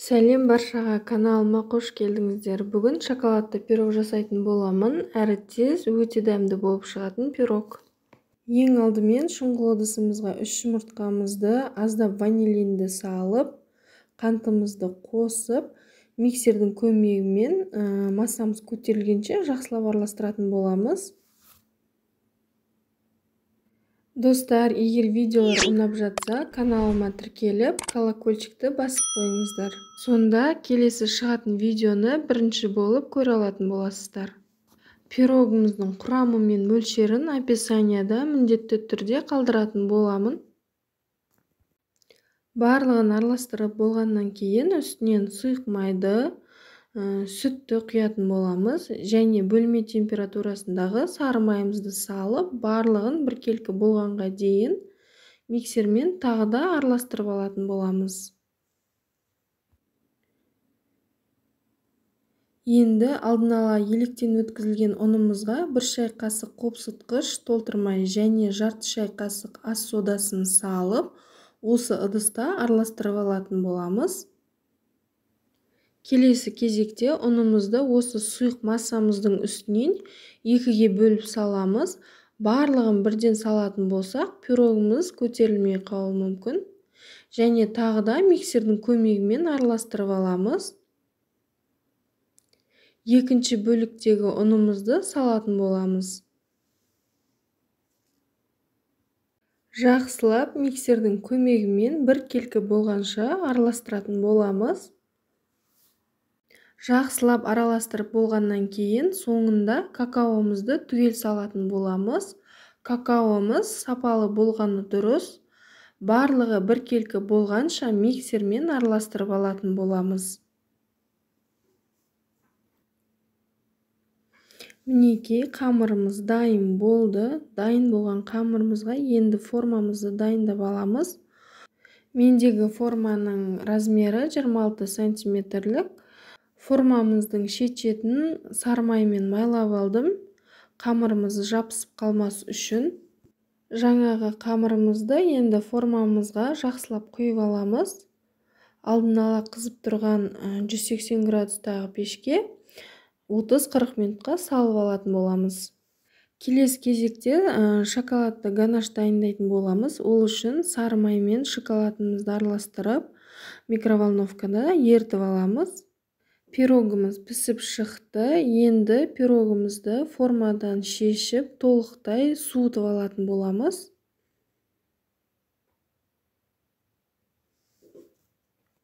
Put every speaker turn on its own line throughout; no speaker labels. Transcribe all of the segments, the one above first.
Сәлем баршаға, каналыма қош келдіңіздер. Бүгін шоколадты пирог жасайтын боламын. Әрі тез, өте дәмді болып шығатын пирог. Ең алдымен шұңғыл ыдысымызға 3 жұмыртқамызды, аздап ванилинді салып, қантымызды қосып, миксердің көмегімен массамыз көтерілгенше жақсылап араластыратын боламыз. Достар, егер видеолар ұнап жатса, каналыма тіркеліп, колокольчикті басып қойыңыздар. Сонда келесі шығатын видеоны бірінші болып көре алатын боласыздар. Пирогымыздың құрамы мен мөлшерін описанияда міндетті түрде қалдыратын боламын. Барлығын араластырып болғаннан кейін үстінен сұйық майды, сүтті құятын боламыз және бөлме температурасындағы сары майымызды салып, барлығын біркелкі болғанға дейін миксермен тағы да араластырып алатын боламыз. Енді алдын ала електен өткізілген ұнымызға 1 шай қасық қопсытқыш толтырмай және жарты шай қасық ас содасын салып, осы ыдыста араластырып алатын боламыз. Келесі кезекте ұнымызды осы сұйық массамыздың үстінен 2-ге бөліп саламыз. Барлығын бірден салатын болсақ, пирогымыз көтерілмей қалуы мүмкін. Және тағы да миксердің көмегімен араластырып аламыз. Екінші бөліктегі ұнымызды салатын боламыз. Жақсылап миксердің көмегімен біркелкі болғанша араластыратын боламыз. Жақсылап араластырып болғаннан кейін соңында какаомызды түгел салатын боламыз. Какаомыз сапалы болғаны дұрыс. Барлығы біркелкі болғанша миксермен араластырып алатын боламыз. Мінекей, қамырымыз дайын болды. Дайын болған қамырымызға енді формамызды дайындап аламыз. Мендегі форманың размері 26 сантиметрлік. Формамыздың шет-шетін сары маймен майлап алдым. Қамырымыз жабысып қалмас үшін. Жаңағы қамырымызды енді формамызға жақсылап құйып аламыз. Алдын ала қызып тұрған 180 градустағы пешке 30-40 минутқа салып алатын боламыз. Келесі кезекте шоколадты ганаш дайындайтын боламыз. Ол үшін сары маймен шоколадымызды араластырып, микроволновкада ерітіп аламыз. Пирогымыз пісіп шықты. Енді пирогымызды формадан шешіп, толықтай суытып алатын боламыз.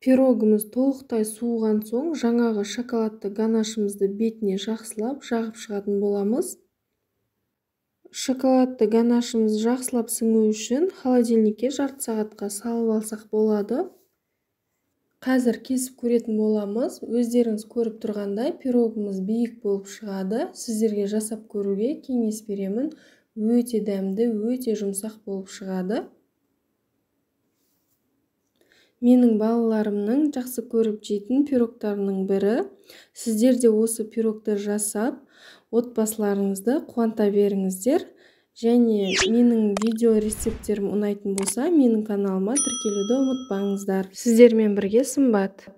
Пирогымыз толықтай суыған соң, жаңағы шоколадты ганашымызды бетіне жақсылап жағып шығатын боламыз. Шоколадты ганашымыз жақсылап сіңу үшін холодильникке жарты сағатқа салып алсақ болады. Қазір кесіп көретін боламыз. Өздеріңіз көріп тұрғандай пирогымыз биік болып шығады. Сіздерге жасап көруге кеңес беремін. Өте дәмді, өте жұмсақ болып шығады. Менің балаларымның жақсы көріп жейтін пирогтарының бірі. Сіздер де осы пирогты жасап, отбасыларыңызды қуанта беріңіздер. Және менің видео рецепттерім ұнайтын болса, менің каналыма тіркелуді ұмытпаңыздар. Сіздермен бірге Сымбат.